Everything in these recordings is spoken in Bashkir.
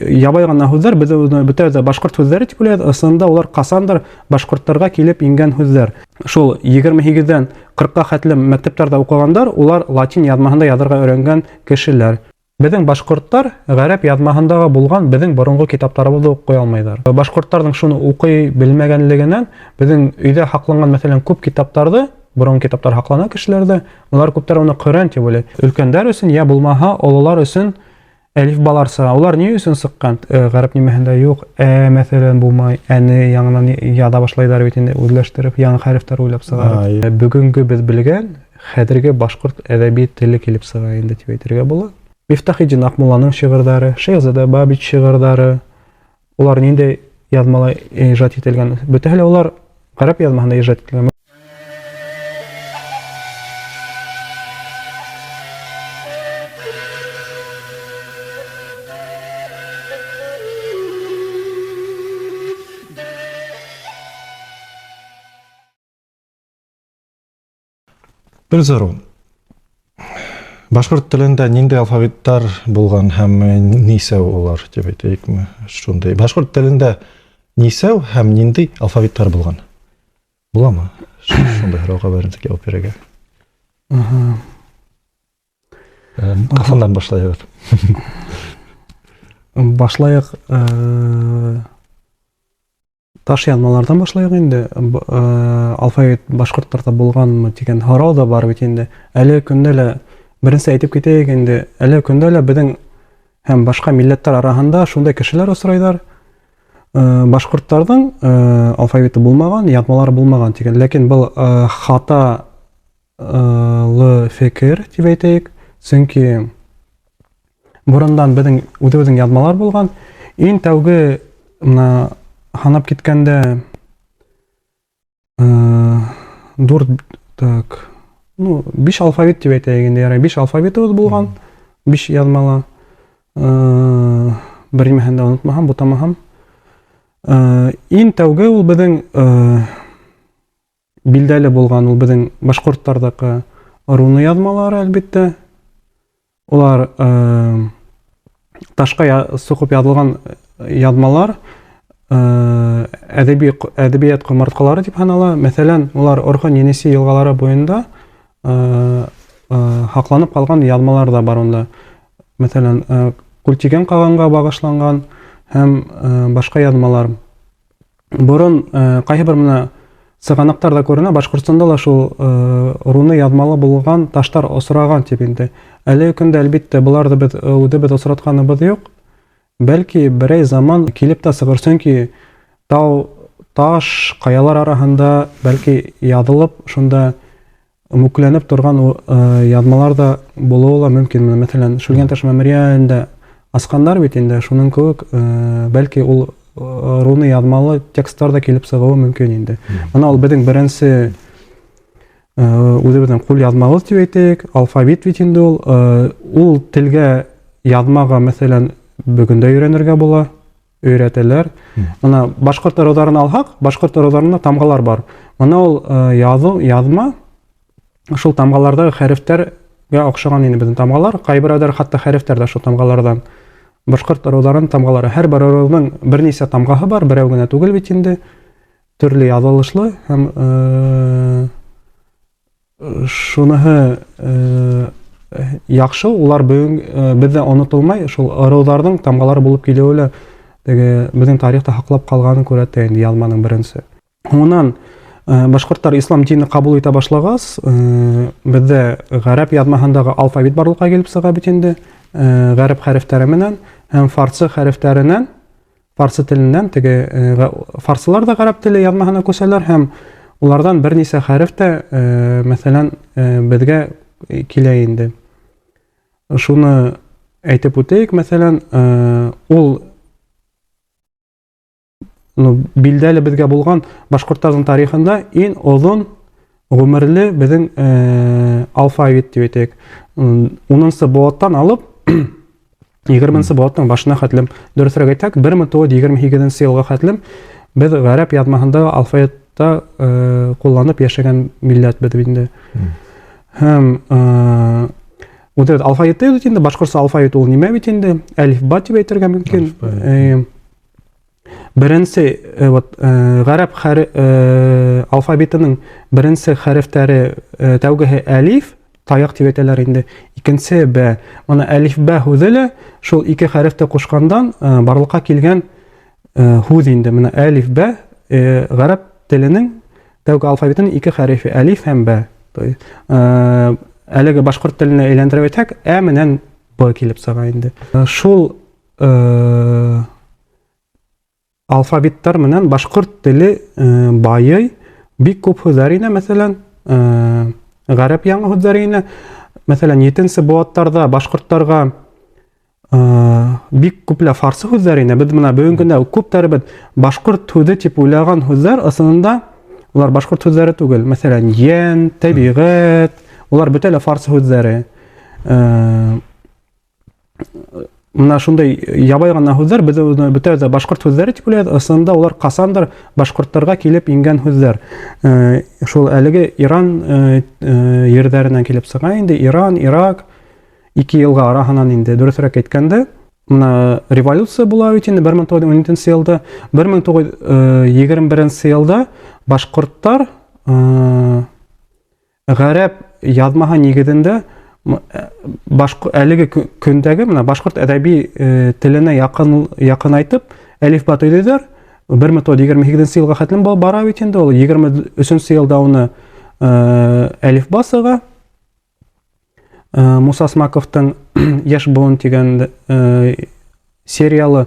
Ябай ғына һүҙҙәр, беҙ уны бөтәбеҙ ҙә башҡорт һүҙҙәре тип уйлайбыҙ, ысынында улар ҡасандыр башҡорттарға килеп ингән һүҙҙәр. Шул 28-дән 40-ҡа хәтлем мәктәптәрҙә уҡығандар, улар латин яҙмаһында яҙырға өйрәнгән кешеләр. Беҙҙең башҡорттар ғәрәп яҙмаһындағы булған беҙҙең боронғо китаптарыбыҙҙы уҡый алмайҙар. Башҡорттарҙың шуны уҡый белмәгәнлегенән беҙҙең өйҙә һаҡланған, мәҫәлән, күп китаптарҙы, боронғо китаптар һаҡлана кешеләрҙә, улар күптәр уны Ҡөрьән тип уйлай. Өлкәндәр өсөн йә булмаһа ололар өсөн әлифбалар сыға. Улар ни өсөн сыҡҡан? Ғәрәп нимәһендә юҡ. Ә, мәҫәлән, булмай. Әне яңынан яҙа башлайҙар бит инде, үҙләштереп, яңы хәрефтәр уйлап сығарып. Бөгөнгө беҙ белгән хәҙерге башҡорт әҙәби теле килеп сыға инде тип әйтергә була. Мифтахетдин Аҡмулланың шиғырҙары, Шәйхзада Бабич шиғырҙары, улар ниндәй яҙмала ижад ителгән? Бөтәһе лә улар ғәрәп яҙмаһында ижад ителгән. Бер сорау. Башҡорт телендә ниндәй алфавиттар булған һәм нисәү улар дип әйтәйекме? Шундай. Башҡорт телендә нисәү һәм ниндәй алфавиттар булған? Буламы? Шундай һорауға беренсе яуап бирергә. Ҡасандан башлайбыҙ? Башлайыҡ Таш яҙмаларҙан башлайыҡ инде. Алфавит башҡорттарҙа булғанмы тигән һорау ҙа бар бит инде. Әле көндә лә беренсе әйтеп китәйек инде, әле көндә лә беҙҙең һәм башҡа милләттәр араһында шундай кешеләр осрайҙар. Башҡорттарҙың алфавиты булмаған, яҙмалары булмаған тигән. Ләкин был хата лы фекер дип әйтәйек. Сөнки Борондан беҙҙең үҙебеҙҙең яҙмалар булған. Иң тәүге мына һанап киткәндә дүрт, так, ну, биш алфавит тип әйтәйек инде, ярай, биш алфавитыбыҙ булған, биш яҙмала. Бер нимәһен дә онотмаһам, бутамаһам. Иң тәүге ул беҙҙең билдәле булған ул беҙҙең башҡорттарҙыҡы руны яҙмалары, әлбиттә. Улар ташҡа соҡоп яҙылған яҙмалар әҙәби әҙәбиәт ҡомартҡылары тип һанала. Мәҫәлән, улар Орхон Енисей йылғалары буйында һаҡланып ҡалған яҙмалар ҙа бар унда. Мәҫәлән, Күлтигән ҡағанға бағышланған һәм башҡа яҙмалар. Борон ҡайһы бер менә сығанаҡтарҙа күренә, Башҡортостанда ла шул руны яҙмалы булған таштар осраған тип инде. Әлеге көндә, әлбиттә, быларҙы беҙ үҙебеҙ осратҡаныбыҙ юҡ. Бәлки берәй заман килеп тә сығыр, сөнки тау, таш, ҡаялар араһында бәлки яҙылып, шунда мүкләнеп торған яҙмалар да булыуы ла мөмкин. Менә, мәҫәлән, Шүлгәнташ мемориалында асҡандар бит инде, шуның кеүек, бәлки ул руны яҙмалы тексттар да килеп сығыуы мөмкин инде. Бына ул беҙҙең беренсе үҙебеҙҙең ҡул яҙмабыҙ тип әйтәйек, алфавит бит инде ул. Ул телгә яҙмаға, мәҫәлән, бөгөн дә өйрәнергә була. Өйрәтәләр. Мына башҡорт ырыуҙарын алһаҡ, башҡорт ырыуҙарында тамғалар бар. Мына ул яҙыу, яҙма шул тамғаларҙағы хәрефтәргә оҡшаған инде беҙҙең тамғалар. Ҡайберәүҙәр хатта хәрефтәр ҙә шул тамғаларҙан. Башҡорт ырыуҙарының тамғалары. Һәр бер ырыуҙың бер нисә тамғаһы бар, берәү генә түгел бит инде. Төрлө яҙылышлы һәм Шуныһы яҡшы, улар бөгөн беҙҙә онотолмай, шул ырыуҙарҙың тамғалары булып килеүе лә теге беҙҙең тарихта һаҡлап ҡалғанын күрһәтә инде яҙманың беренсе. Һуңынан башҡорттар ислам дине ҡабул итә башлағас, беҙҙә ғәрәп яҙмаһындағы алфавит барлыҡҡа килеп сыға бит инде, ғәрәп хәрефтәре менән һәм фарсы хәрефтәренән фарсы теленнән теге э, фарсылар да гарәп теле язмаһына күсәләр һәм улардан берничә хәреф тә, э, мәсәлән, э, безгә килә инде. Шуны әйтеп үтәйек, мәсәлән, ул ну, билдәле безгә булган башкортларның тарихында иң озын ғүмерле безнең алфавит дип әйтәйек. 10 быуаттан алып 20 быуаттың башына хәтлем, дөрөҫөрәк әйтһәк, 1928 йылға хәтлем беҙ ғәрәп яҙмаһында алфавитта ҡулланып йәшәгән милләтбеҙ инде. Һәм Вот этот алфавит бит инде, башҡортса алфавит ул нимә бит инде? Әлифба тип әйтергә мөмкин. Беренсе вот ғәрәп алфавитының беренсе хәрефтәре, тәүгеһе әлиф, таяҡ тип әйтәләр инде. Икенсе бә. Мына әлифбә һүҙе лә шул ике хәрефте ҡушҡандан барлыҡҡа килгән һүҙ инде. Мына әлифбә ғәрәп теленең тәүге алфавитының ике хәрефе әлиф һәм бә. Әлеге башҡорт теленә әйләндереп әйтһәк, ә менән б килеп сыға инде. Шул алфавиттар менән башҡорт теле байый, бик күп һүҙҙәр инә, мәҫәлән, ғәрәп яңы һүҙҙәре инә. Мәҫәлән, 7-нсе быуаттарҙа башҡорттарға бик күпләп фарсы һүҙҙәр инә. Беҙ бына бөгөнгө көндә күптәребеҙ башҡорт һүҙе тип уйлаған һүҙҙәр ысынында улар башҡорт һүҙҙәре түгел. Мәҫәлән, йән, тәбиғәт, улар бөтә лә фарсы һүҙҙәре. Мына шундай ябай ғына һүҙҙәр, беҙ уны бөтәбеҙ ҙә башҡорт һүҙҙәре тип уйлайбыҙ, ысынында улар ҡасандыр башҡорттарға килеп ингән һүҙҙәр. Шул әлеге Иран ерҙәренән килеп сыға инде, Иран, Ирак, ике йылға араһынан инде, дөрөҫөрәк әйткәндә, мына революция була бит инде 1917 йылда, 1921 йылда башҡорттар ғәрәп яҙмаһы нигеҙендә әлеге көндәге мына башҡорт әҙәби теленә яҡынайтып әлифба төҙөйҙәр. 1928 йылға хәтлем бара бит инде ул. 23 йылда уны әлифба сыға. Муса Смаковтың Йәш быуын тигән сериялы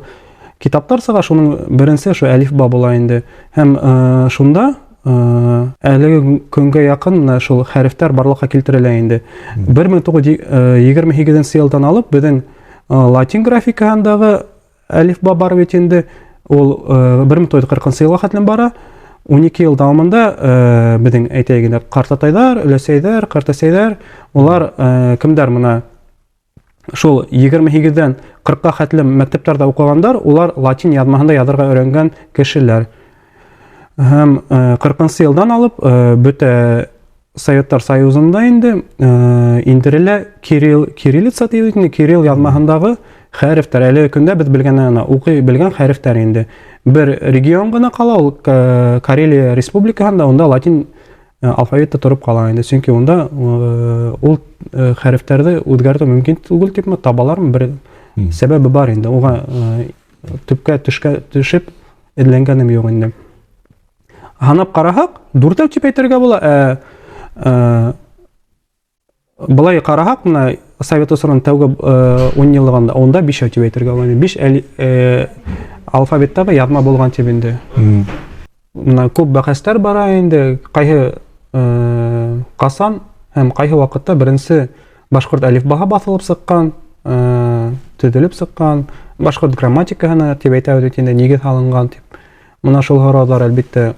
китаптар сыға, шуның беренсе ошо әлифба була инде. Һәм шунда әлеге көнгә яҡын менә шул хәрефтәр барлыҡҡа килтерелә инде. 1928 йылдан алып беҙҙең латин графикаһындағы әлифба бар бит инде. Ул 1940 йылға хәтлем бара. 12 йыл дауамында беҙҙең, әйтәйек инде, ҡартатайҙар, өләсәйҙәр, ҡартәсәйҙәр, улар кемдәр мына шул 28-дән 40-ҡа хәтлем мәктәптәрҙә уҡығандар, улар латин яҙмаһында яҙырға өйрәнгән кешеләр. Һәм 40 йылдан алып бөтә Советтар Союзында инде индерелә кириллица тип инде, кирилл яҙмаһындағы хәрефтәр. Әлеге көндә беҙ белгән, ана, уҡый белгән хәрефтәр инде. Бер регион ғына ҡала, ул Карелия республикаһында, унда латин алфавиты тороп ҡала инде. Сөнки унда ул хәрефтәрҙе үҙгәртеү мөмкин түгел типме, табалармы, бер сәбәбе бар инде. Уға төпкә төшөп эҙләнгәнем юҡ инде. Һанап ҡараһаҡ, дүртәү тип әйтергә була. Былай ҡараһаҡ, мына Совет осоронун тәүге 10 йыллығында, унда бишәү тип әйтергә була. 5 алфавиттағы яҙма булған тип инде. Мына күп бәхәстәр бара инде, ҡайһы ҡасан һәм ҡайһы ваҡытта беренсе башҡорт әлифбаһы баҫылып сыҡҡан, төҙөлөп сыҡҡан, башҡорт грамматикаһына тип әйтәбеҙ бит инде, нигеҙ һалынған тип. Мына шул һорауҙар әлбиттә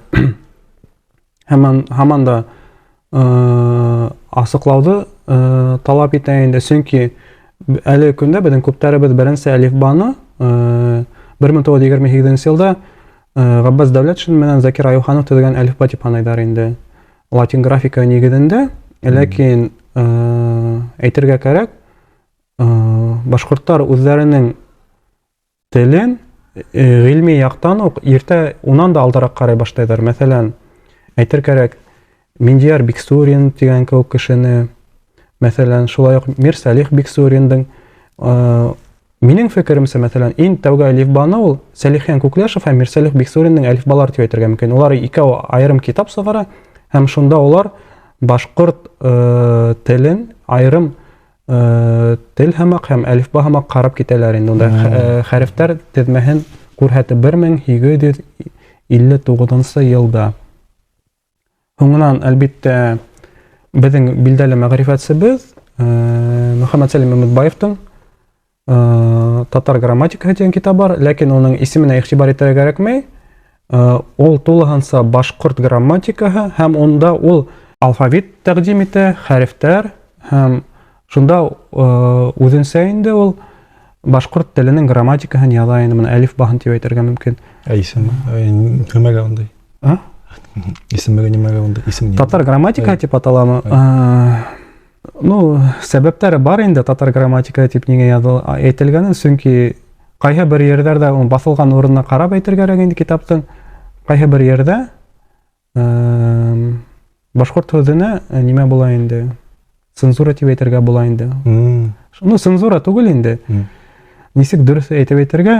һаман да асыҡлауҙы талап итә инде, сөнки әле көндә беҙҙең күптәребеҙ беренсе әлифбаны 1928 йылда Ғаббас Дәүләтшин менән Закир Аюханов төҙөгән әлифба тип һанайҙар инде. Латин графика нигеҙендә, ләкин әйтергә кәрәк, башҡорттар үҙҙәренең телен ғилми яҡтан уҡ иртә унан да алдараҡ ҡарай башлайҙар. Мәҫәлән, әйтер кәрәк, Миндияр Биксурин тигән кеүек кешене, мәҫәлән, шулай уҡ Мирсәлих Биксуриндың, минең фекеремсә, мәҫәлән, иң тәүге әлифбаны ул Сәлихйән Күкләшев һәм Мирсәлих Биксуриндың әлифбалары тип әйтергә мөмкин. Улар икәү айырым китап сығара һәм шунда улар башҡорт телен айырым тел һымаҡ һәм әлифба һымаҡ ҡарап китәләр инде. Унда хәрефтәр теҙмәһен күрһәтеп 1859 йылда. Һуңынан, әлбиттә, беҙҙең билдәле мәғрифәтсебеҙ Мөхәммәтсәлим Өмөтбаевтың Татар грамматикаһы тигән китап бар, ләкин уның исеменә иғтибар итергә кәрәкмәй. Ул тулыһынса башҡорт грамматикаһы һәм унда ул алфавит тәҡдим итә, хәрефтәр һәм шунда үҙенсә инде ул башҡорт теленең грамматикаһын яҙа инде, мына әлифбаһын тип әйтергә мөмкин. Ә исеме? Нимәгә ундай? А? Исеме нимәгә ундай? Исем ни? Татар грамматикаһы тип аталамы? Ну, сәбәптәре бар инде татар грамматика дип нигә языл әйтелгәнен, чөнки кайһы бер ерҙәрҙә ул баҫылған урынына ҡарап әйтергә кәрәк инде китаптың. Кайһы бер ерҙә башҡорт һүҙенә нимә була инде? Цензура тип әйтергә була инде. Ну, цензура түгел инде. Нисек дөрөҫ әйтеп әйтергә,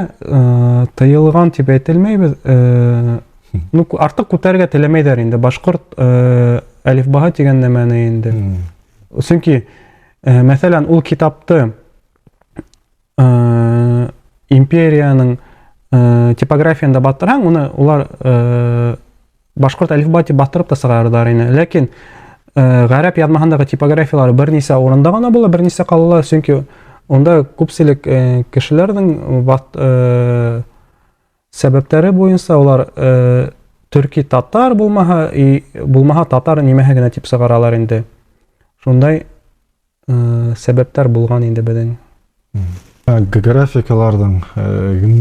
тыйылған тип әйтелмәйбеҙ. Ну, артыҡ күтәрергә теләмәйҙәр инде башҡорт әлифбаһы тигән нәмәне инде. Сөнки, мәҫәлән, ул китапты империяның типографияһында баҫтырһаң, уны улар башҡорт әлифба тип баҫтырып та сығарырҙар ине. Ләкин ғәрәп яҙмаһындағы типографиялар бер нисә урында ғына була, бер нисә ҡалала, сөнки унда күпселек кешеләрҙең сәбәптәре буйынса улар төрки татар булмаһа, и булмаһа татар нимәһе генә тип сығаралар инде. Шундай сәбәптәр булған инде беҙҙең. Графикаларҙың,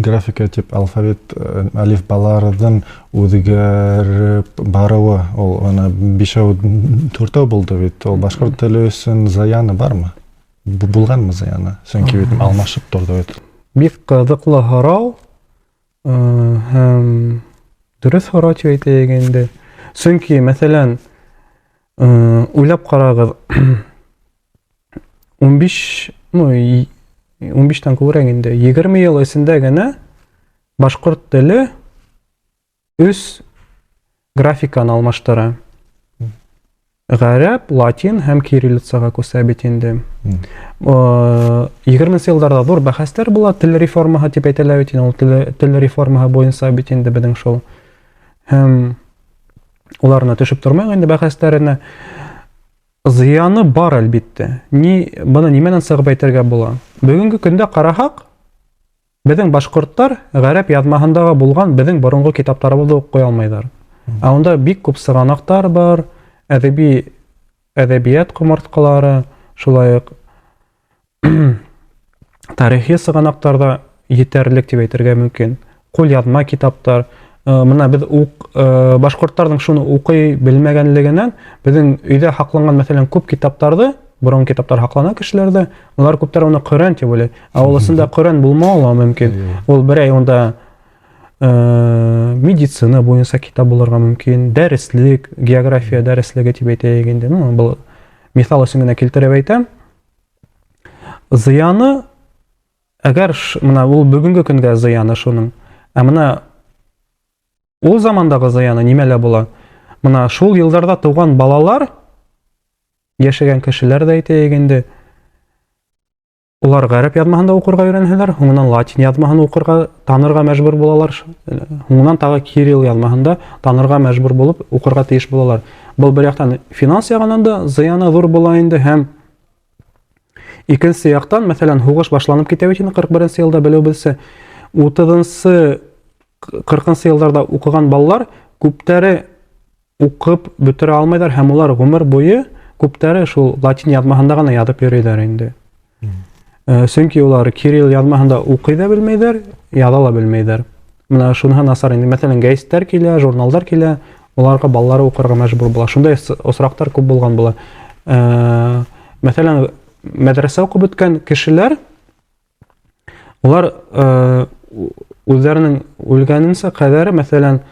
графика тип алфавит, әлифбаларҙың үҙгәреп барыуы, ул ана бишәү, дүртәү булды бит. Ул башҡорт теле өсөн зыяны бармы? Булғанмы зыяны? Сөнки бит алмашып торҙо бит. Бик ҡыҙыҡлы һорау, һәм дөрөҫ һорау тип әйтәйек инде. Сөнки, мәҫәлән, уйлап ҡарағыҙ, 15, ну, 15-тән күберәк инде, 20 йыл эсендә генә башҡорт теле өс графиканы алмаштыра. Ғәрәп, латин һәм кириллицаға күсә бит инде. 20 йылдарҙа ҙур бәхәстәр була, тел реформаһы тип әйтәләр бит инде, ул тел реформаһы буйынса бит инде беҙҙең шул. Һәм уларына төшөп тормайыҡ инде бәхәстәренә. Зыяны бар әлбиттә. Ни, быны нимәнән сығып әйтергә була? Бөгөнгө көндә ҡараһаҡ, беҙҙең башҡорттар ғәрәп яҙмаһындағы булған беҙҙең боронғо китаптарыбыҙҙы уҡый алмайҙар. Ә унда бик күп сығанаҡтар бар, әҙәби әҙәбиәт ҡомартҡылары, шулай уҡ тарихи сығанаҡтар ҙа етәрлек тип әйтергә мөмкин. Ҡулъяҙма китаптар. Мына беҙ башҡорттарҙың шуны уҡый белмәгәнлегенән беҙҙең өйҙә һаҡланған, мәҫәлән, күп китаптарҙы, боронғо китаптар һаҡлана кешеләрҙә, улар күптәр уны Ҡөрьән тип уйлай. Ә ул ысында Ҡөрьән булмауы ла мөмкин. Ул берәй унда медицина буйынса китап булырға мөмкин, дәреслек, география дәреслеге тип әйтәйек инде. Ну, был миҫал өсөн генә килтереп әйтәм. Зыяны, әгәр мына ул бөгөнгө көнгә зыяны шуның. Ә мына ул замандағы зыяны нимәлә була? Мына шул йылдарҙа тыуған балалар, йәшәгән кешеләр ҙә әйтәйек инде, улар ғәрәп яҙмаһында уҡырға өйрәнһәләр, һуңынан латин яҙмаһын уҡырға, танырға мәжбүр булалар. Һуңынан тағы кирилл яҙмаһында танырға мәжбүр булып уҡырға тейеш булалар. Был бер яҡтан финанс яғынан да зыяны ҙур була инде, һәм икенсе яҡтан, мәҫәлән, һуғыш башланып китә бит инде 41 йылда, белеүебеҙсә, утыҙынсы, ҡырҡынсы йылдарҙа уҡыған балалар күптәре уҡып бөтөрә алмайҙар, һәм улар ғүмер буйы күптәре шул латин яҙмаһында ғына яҙып йөрөйҙәр инде. Сөнки улар кирилл яҙмаһында уҡый ҙа белмәйҙәр, яҙа ла белмәйҙәр. Мына шуныһы насар инде. Мәҫәлән, гәзиттәр килә, журналдар килә, уларға балалары уҡырға мәжбүр була. Шундай осраҡтар күп булған була. Мәҫәлән, мәҙрәсә уҡып бөткән кешеләр, улар үҙҙәренең үлгәненсә ҡәҙәре, мәҫәлән,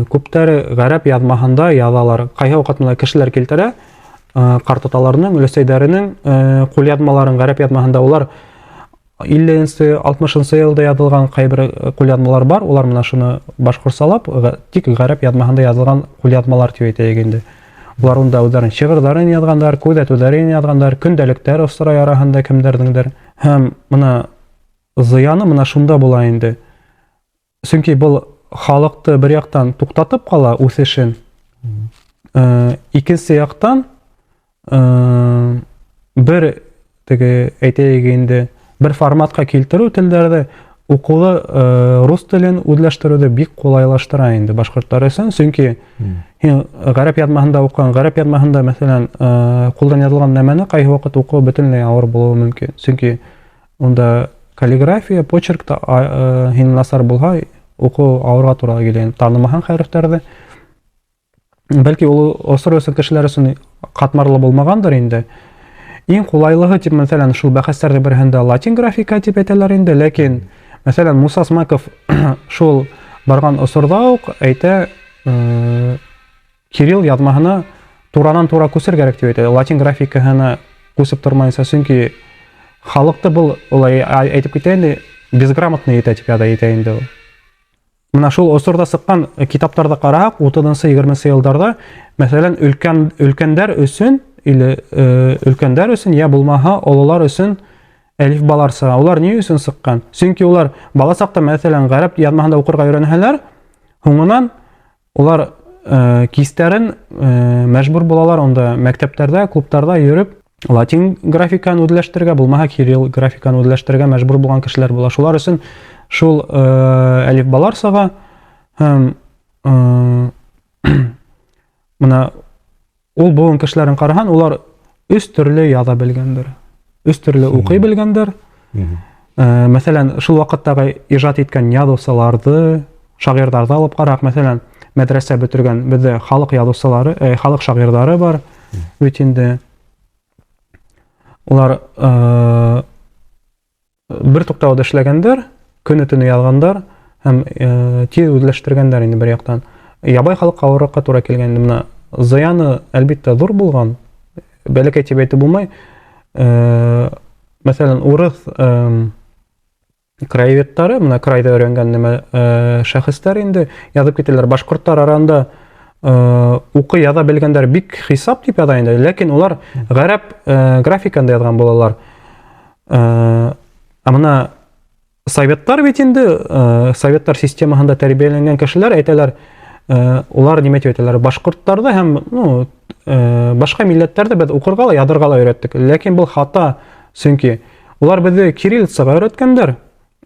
күптәре ғәрәп яҙмаһында яҙалар. Ҡайһы ваҡыт мына кешеләр килтерә, ҡартаталарының, өләсәйҙәренең ҡулъяҙмаларын ғәрәп яҙмаһында, улар илленсе, алтмышынсы йылда яҙылған ҡайбер ҡулъяҙмалар бар, улар мына шуны башҡортсалап, тик ғәрәп яҙмаһында яҙылған ҡулъяҙмалар тип әйтәйек инде. Улар унда үҙҙәренең шиғырҙарын яҙғандар, күҙәтеүҙәрен яҙғандар, көндәлектәр осрай араһында кемдәрҙеңдер. Һәм мына зыяны мына шунда була инде. Сөнки был халыҡты бер яҡтан туҡтатып ҡала үҫешен, икенсе яҡтан, бер теге әйтәйек инде, бер форматҡа килтереү телдәрҙе уҡыуҙы, рус телен үҙләштереүҙе бик ҡулайлаштыра инде башҡорттар өсөн. Сөнки һин ғәрәп яҙмаһында уҡыған, ғәрәп яҙмаһында, мәҫәлән, ҡулдан яҙылған нәмәне ҡайһы ваҡыт уҡыу бөтөнләй ауыр булыуы мөмкин. Сөнки унда каллиграфия, почерк та, һин насар булһа, уҡыу ауырға тура килә. Танымаһаң хәрефтәрҙе. Бәлки ул осор өсөн кешеләр өсөн ҡатмарлы булмағандыр инде. Иң ҡулайлыһы тип, мәҫәлән, шул бәхәстәрҙең береһендә латин графика тип әйтәләр инде, ләкин, мәҫәлән, Муса Смаков шул барған осорҙа уҡ әйтә, кирилл яҙмаһына туранан-тура күсер кәрәк тип әйтә, латин графикаһына күсеп тормайынса, сөнки халыҡты был улай әйтеп китә инде, безграмотный итә тип яҙа әйтә инде ул. Менә шул осорда сыккан китапларда караһак, 30-нчы, 20-нчы елларда, мәсәлән, өлкән өлкәндәр өчен или өлкәндәр өчен я булмаһа олылар өчен әлифбалар чыга. Улар ни өчен чыккан? Чөнки улар бала чакта, мәсәлән, гарәп язмаһында укырга өйрәнһәләр, һуңынан Улар э, кистәрен э, мәжбүр булалар онда мәктәптәрдә, клубтарда йөреп, латин графиканы үзләштерергә, булмаһа кирилл графиканы үзләштерергә мәжбүр булган кешеләр була. Шулар өчен шул э, әлифбалар сага һәм э, менә Ул буын кешеләрен караһан, улар өч төрле яза белгәндер. Өч төрле укый белгәндер. Э, мәсәлән, шул вакыттагы ижат иткән язучыларды, шагыйрьләрне алып карак, мәсәлән, мәдрәсә бетергән бездә халык язучылары, э, халык шагыйрьләре бар бит инде. Улар э, бер туктауда эшләгәндәр, көне-төне язгандар һәм э, тиз үзләштергәндәр инде бер яктан. Ябай халыкка авырракка тура килгән инде менә зыяны әлбиттә зур булган. Бәләкәй дип әйтеп булмай. Э, мәсәлән, урыс э, краеведтары, менә крайда өйрәнгән нәмә э, шәхесләр инде язып китәләр. Башкортлар арасында э, укый яза белгәндәр бик хисап дип яза инде, ләкин улар гарәп э, графиканда язган булалар. Ә менә советтар бит инде, советтар системаһында тәрбияләнгән кешеләр әйтәләр, улар нимә дип әйтәләр, башкортларда һәм, ну, башка милләтләрдә без укырга ла, язырга ла өйрәттек. Ләкин был хата, чөнки улар безне кириллицага өйрәткәндәр.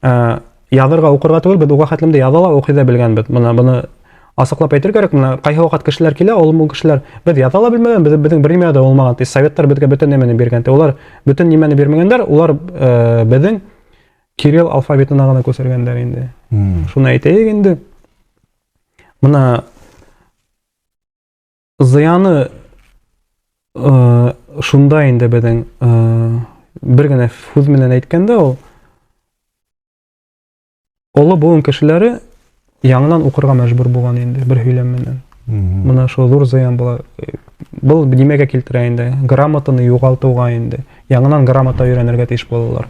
Ә, язырга, укырга түгел, без уга хәтлем дә яза ла, укый да белгәнбез. Менә моны асыклап әйтер кирәк. Менә кайсы вакыт кешеләр килә, ул бу кешеләр без яза ла белмәгән, без безнең бернимә дә булмаган. Ди, советтар безгә бөтен нәмәне биргән. Ди, улар бөтен нимәне бирмәгәндәр, улар э, безнең кирилл алфавитына гына күчергәндәр инде. Шуны әйтәйек инде. Менә Зыяны э, шунда инде безнең э, бер генә сүз белән әйткәндә ул олы буын кешеләре яңадан укырга мәҗбүр булган инде бер һөйләм менән. Менә шул зур зыян була. Был нимәгә килтерә инде? Грамотаны югалтуга инде. Яңадан грамота өйрәнергә тиеш булалар.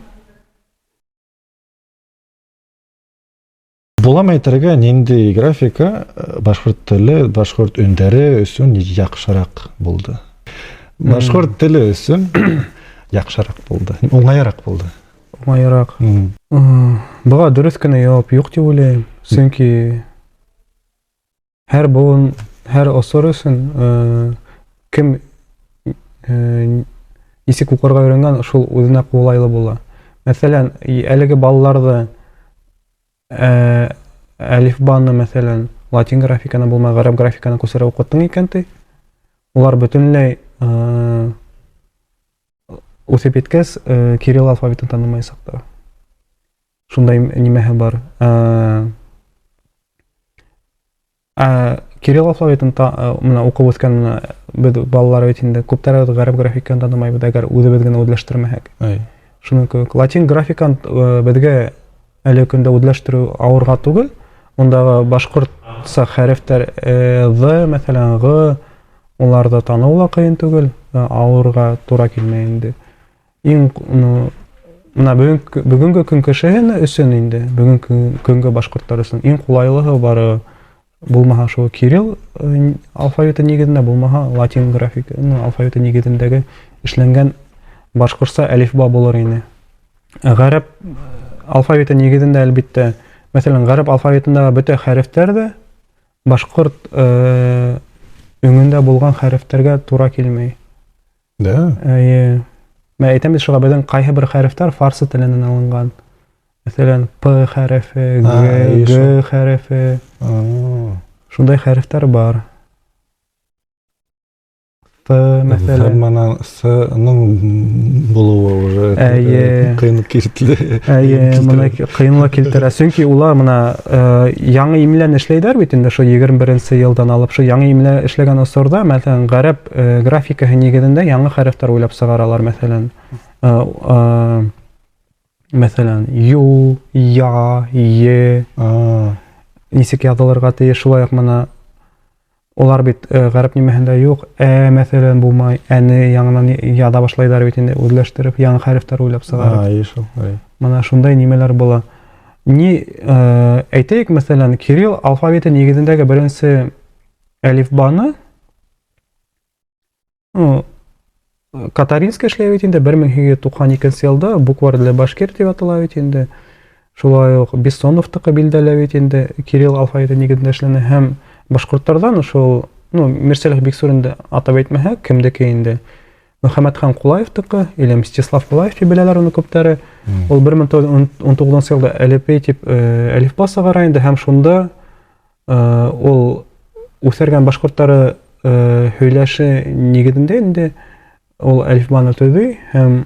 Буламы әйтергә, нинди графика э, башкорт теле, башкорт өндәре өчен яхшырак булды? Башкорт теле өчен яхшырак булды, уңайрак булды. Уңайрак. Буга дөрес кенә җавап юк дип уйлыйм. Чөнки Һәр буын, һәр осыр өчен э, кем э, ничек укырга өйрәнгән, шул үзенә кулайлы була. Мәсәлән, әлеге балаларда э, әлифбаны, мәсәлән, латин графиканы булмай, гарәп графиканы күчереп укыттың икән ди, улар бөтенләй э, үсеп җиткәч, э, кирилл алфавитын танымаячак та. Шундай нимәһе бар. Ә, ә кирилл алфавитын та менә укып үскән менә без балалар бит инде күптәр гарәп графиканы танымайбыз, әгәр үзебез генә үзләштермәсәк. Шуның кебек латин графикан безгә әле көндә үзләштерү авырга түгел. Мондагы башкортса хәрефтәр з, мәсәлән, г, уларда тану ла кыен түгел, авырга тура килмәй инде. Иң ну, менә бүгенге, бүгенге көн кешеһе өчен инде, бүгенге көнге башкортлар өчен иң кулайлыгы бары булмаһа шул кирилл э, алфавиты нигезендә, булмаһа латин графика, ну, алфавиты нигезендәге эшләнгән башкортса әлифба булыр иде. Гарәп э, алфавиты нигезендә әлбиттә, мәсәлән, гарәп алфавитындагы бөтә хәрефтәр дә башкорт э, өңендә булган хәрефтәргә тура килмәй. Да? Әйе. Мин әйтәм бит, шуңа безнең кайсы бер хәрефтәр фарсы теленнән алынган. Мәсәлән, П хәрефе, Г, Г хәрефе. Шундай хәрефтәр бар. Т, мәҫәлән. Һәм С-ның булыуы уже Әйе. ҡыйынлыҡ килтерә. Әйе, моны ҡыйынлыҡ килтерә. Сөнки улар мына яңы имләне эшләйҙәр бит инде шул 21 йылдан алып, шул яңы имлә эшләгән осорҙа, мәҫәлән, ғәрәп графикаһы нигеҙендә яңы хәрефтәр уйлап сығаралар, мәҫәлән. Мәҫәлән, ю, я, е нисек яҙылырға тейеш, шулай уҡ мына улар бит ғәрәп нимәһендә юҡ, ә мәҫәлән булмай, әне яңынан яҙа башлайҙар бит инде, үҙләштереп, яңы хәрефтәр уйлап сығарып. Әйе шул. Мына шундай нимәләр була. Ни әйтәйек, мәҫәлән, кирилл алфавиты нигеҙендәге беренсе әлифбаны, ну, Катаринский эшләй бит инде 1892 йылда, букварь для башкир тип атала бит инде. Шулай уҡ Бессоновтыҡы билдәле бит инде, кирилл алфавиты нигеҙендә эшләнә һәм башҡорттарҙан шул, ну, Мирсәлих Биксуринды атап әйтмәһәк, кемдеке инде? Мөхәммәтхан Ҡулаевтыҡы или Мстислав Ҡулаев тип беләләр уны күптәре. Ул 1919 йылда әлепей тип әлифба сығара инде һәм шунда ул үҫәргән башҡорттары һөйләше нигеҙендә инде ул әлифбаны төҙөй һәм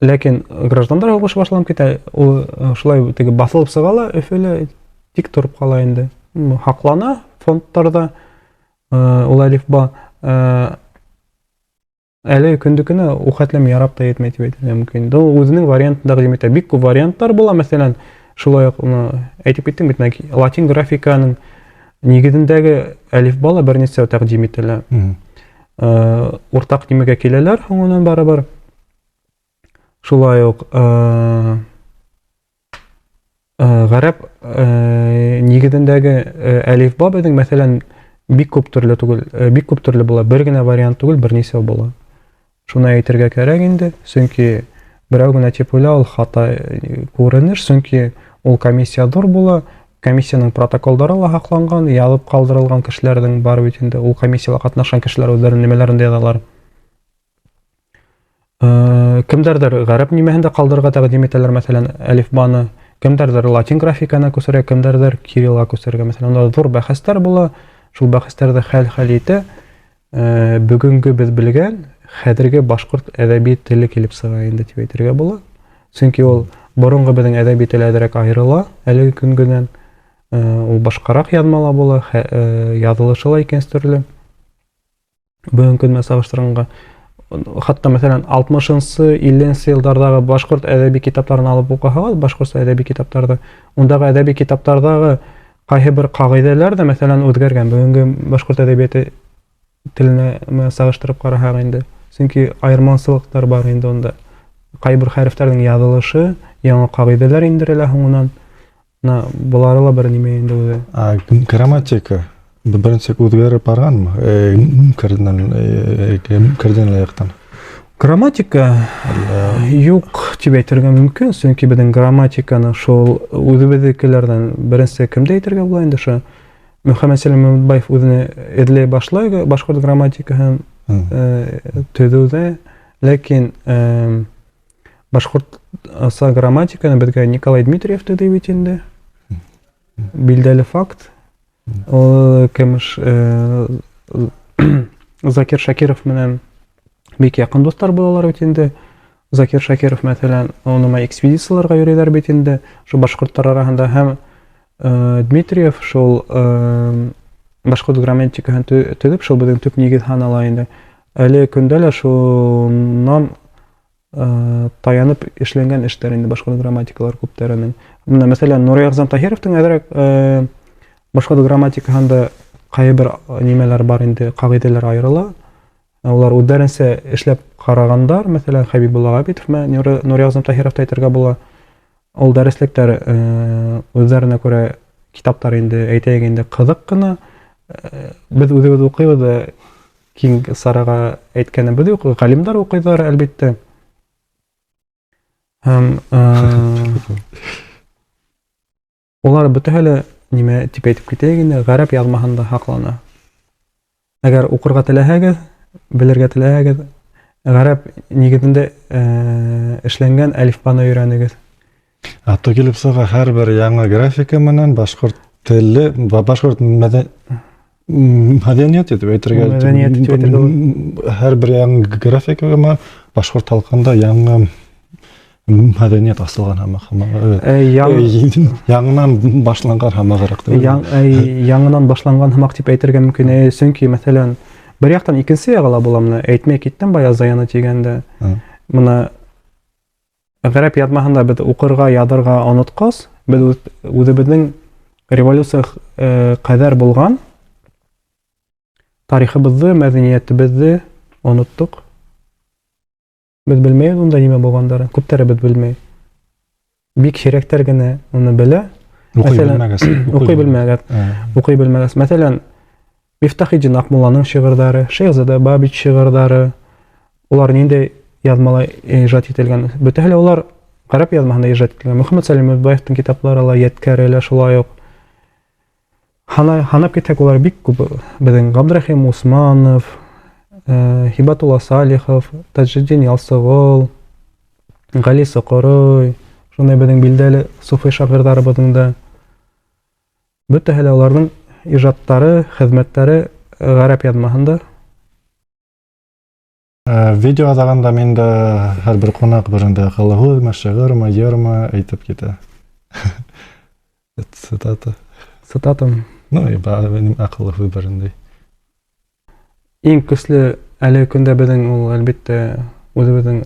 ләкин граждандар һуғышы башланып китә, ул шулай теге баҫылып сыға ла Өфөлә тик тороп ҡала инде. Һаҡлана фондтарҙа ул әлифба әле көндө-көнө ул хәтлем ярап та етмәй тип әйтергә мөмкин. Ул үҙенең вариантын тәҡдим итә. Бик күп варианттар була, мәҫәлән, шулай уҡ уны әйтеп киттем бит, латин графиканың нигеҙендәге әлифба ла бер нисә тәҡдим ителә. Уртаҡ нимәгә киләләр һуңынан барыбер. Шулай уҡ ғәрәп нигеҙендәге әлифба беҙҙең, мәҫәлән, бик күп төрлө түгел, бик күп төрлө була. Бер генә вариант түгел, бер нисә була. Шуны әйтергә кәрәк инде, сөнки берәү генә тип уйла, ул хата күренеш, сөнки ул комиссия ҙур була, комиссияның протоколдары ла һаҡланған, яҙып ҡалдырылған кешеләрҙең бар бит инде, ул комиссияла ҡатнашҡан кешеләр үҙҙәренең нимәләрен дә яҙалар. Кемдәрҙер ғәрәп нимәһендә ҡалдырырға тәҡдим итәләр, мәҫәлән, әлифбаны, кемдәрҙер латин графикаһына күсерә, кемдәрҙер кириллға күсерергә, мәҫәлән, унда ҙур бәхәстәр була, шул бәхәстәрҙе хәл-хәл итә. Бөгөнгө беҙ белгән хәҙерге башҡорт әҙәби теле килеп сыға инде тип әйтергә була. Сөнки ул боронғо беҙҙең әҙәби тел әҙерәк айырыла әлеге көнгөнән. Ул башҡараҡ яҙмала була, яҙылышы ла икенсе төрлө. Бөгөнгө көн менән сағыштырғанға, хатта, мәҫәлән, алтмышынсы, илленсе йылдарҙағы башҡорт әҙәби китаптарын алып уҡыһағыҙ, башҡортса әҙәби китаптарҙы, ундағы әҙәби китаптарҙағы ҡайһы бер ҡағиҙәләр ҙә, мәҫәлән, үҙгәргән. Бөгөнгө башҡорт әҙәбиәте теленә сағыштырып ҡараһаҡ инде. Сөнки айырмасылыҡтар бар инде унда. Ҡайбер хәрефтәрҙең яҙылышы, яңы ҡағиҙәләр индерелә һуңынан. Мына былары ла бер нимә инде үҙе. А грамматика беренсе үҙгәреп барғанмы? Кардинал яҡтан. Грамматика юҡ тип әйтергә мөмкин, сөнки беҙҙең грамматиканы шул үҙебеҙҙекеләрҙән беренсе кемде әйтергә була инде, ошо Мөхәммәтсәлим Өмөтбаев үҙенә эҙләй башлай башҡорт грамматикаһын төҙөүҙә, ләкин башҡортса грамматиканы беҙгә Николай Дмитриев төҙөй бит инде. Билдәле факт. Ул кемеш, Закир Шакиров менән бик яҡын дуҫтар булалар бит инде. Закир Шакиров, мәҫәлән, уныма экспедицияларға йөрөйҙәр бит инде, шул башҡорттар араһында, һәм Дмитриев шул башҡорт грамматикаһын төҙөп, шул беҙҙең төп нигеҙ һанала инде. Әле көндә лә шунан таянып эшләнгән эштәр инде башҡорт грамматикалар күптәренең. Мына, мәҫәлән, Нури Ағзам Таһировтың әҙерәк башҡорт грамматикаһында ҡайһы бер нимәләр бар инде, ҡағиҙәләр айырыла. Улар үҙҙәренсә эшләп ҡарағандар, мәҫәлән, Хәбибулла Ғәбитов менән Нури Ағзам Таһировты әйтергә була. Ул дәреслектәр, үҙҙәренә күрә китаптар инде, әйтәйек инде, ҡыҙыҡ ҡына. Беҙ үҙебеҙ уҡыйбыҙ да, киң сараға әйткәнебеҙ юҡ, ғалимдар уҡыйҙар, әлбиттә. Һәм улар бөтәһе лә, нимә тип әйтеп китәйек инде, ғәрәп яҙмаһында һаҡлана. Әгәр уҡырға теләһәгеҙ, белергә теләһәгеҙ, ғәрәп нигеҙендә эшләнгән әлифбаны өйрәнегеҙ. А то килеп сыға һәр бер яңы графика менән башҡорт теле, башҡорт Мәҙәниәт итеп әйтергә. Мәҙәниәт итеп әйтергә була. Һәр бер яңы графикама башҡорт халҡында яңы мәҙәниәт асылған һымаҡ. Яңынан башланған һымағыраҡ. Яңынан башланған һымаҡ тип әйтергә мөмкин. Сөнки, мәҫәлән, бер яҡтан икенсе яғы ла була менә. Әйтмәй киттем бая зыяны тигәндә. Мына ғәрәп яҙмаһында беҙ уҡырға, яҙырға онотҡас, беҙ үҙебеҙҙең революция ҡәҙәр булған тарихыбыҙҙы, мәҙәниәтебеҙҙе оноттоҡ. Беҙ белмәйбеҙ унда нимә булғандарын, күптәребеҙ белмәй. Бик һирәктәр генә уны белә. Уҡый белмәгәс. Уҡый белмәгәс. Уҡый белмәгәс. Мәҫәлән, Мифтахетдин Аҡмулланың шиғырҙары, Шәйхзада Бабич шиғырҙары, улар ниндәй яҙмала ижад ителгән? Бөтәһе лә улар ғәрәп яҙмаһында ижад ителгән. Мөхәммәт Сәлим Өтбаевтың китаплары ла, ядкәре лә шулай уҡ. Һанап китһәк, улар бик күп. Беҙҙең Ғабдрәхим Усманов, Һибәтулла Салихов, Таҗетдин Ялсығол, Ғәли Соҡорой, шундай беҙҙең билдәле суфый шағирҙарыбыҙҙың да. Бөтәһе лә уларҙың ижадтары, хеҙмәттәре ғәрәп яҙмаһында. Видео аҙағында мин дә һәр бер ҡунаҡ берендә аҡыллы һүҙме, шиғырмы, йырмы әйтеп китә. Цитата. Цитата. Ну, и аҡыллы һүҙ берендәй. Иң көслө әлеге көндә беҙҙең ул, әлбиттә, үҙебеҙҙең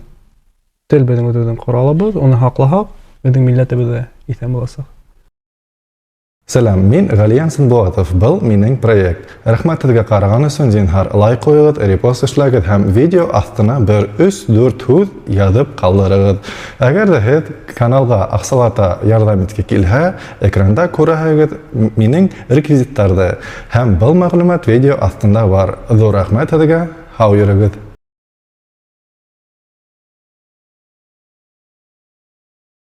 тел, беҙҙең үҙебеҙҙең ҡоралыбыҙ, уны һаҡлаһаҡ, беҙҙең милләтебеҙ ҙә иҫән буласаҡ. Сәләм, мин Ғәлиән Синбулатов, был минең проект. Рәхмәт һеҙгә ҡараған өсөн, зинһар лайк ҡуйығыҙ, репост эшләгеҙ һәм видео аҫтына бер өс-дүрт һүҙ яҙып ҡалдырығыҙ. Әгәр ҙә һеҙ каналға аҡсалата ярҙам итке килһә, экранда күрәһегеҙ минең реквизиттарҙы. Һәм был мәғлүмәт видео аҫтында бар. Ҙур рәхмәт һеҙгә, һау йөрөгөҙ.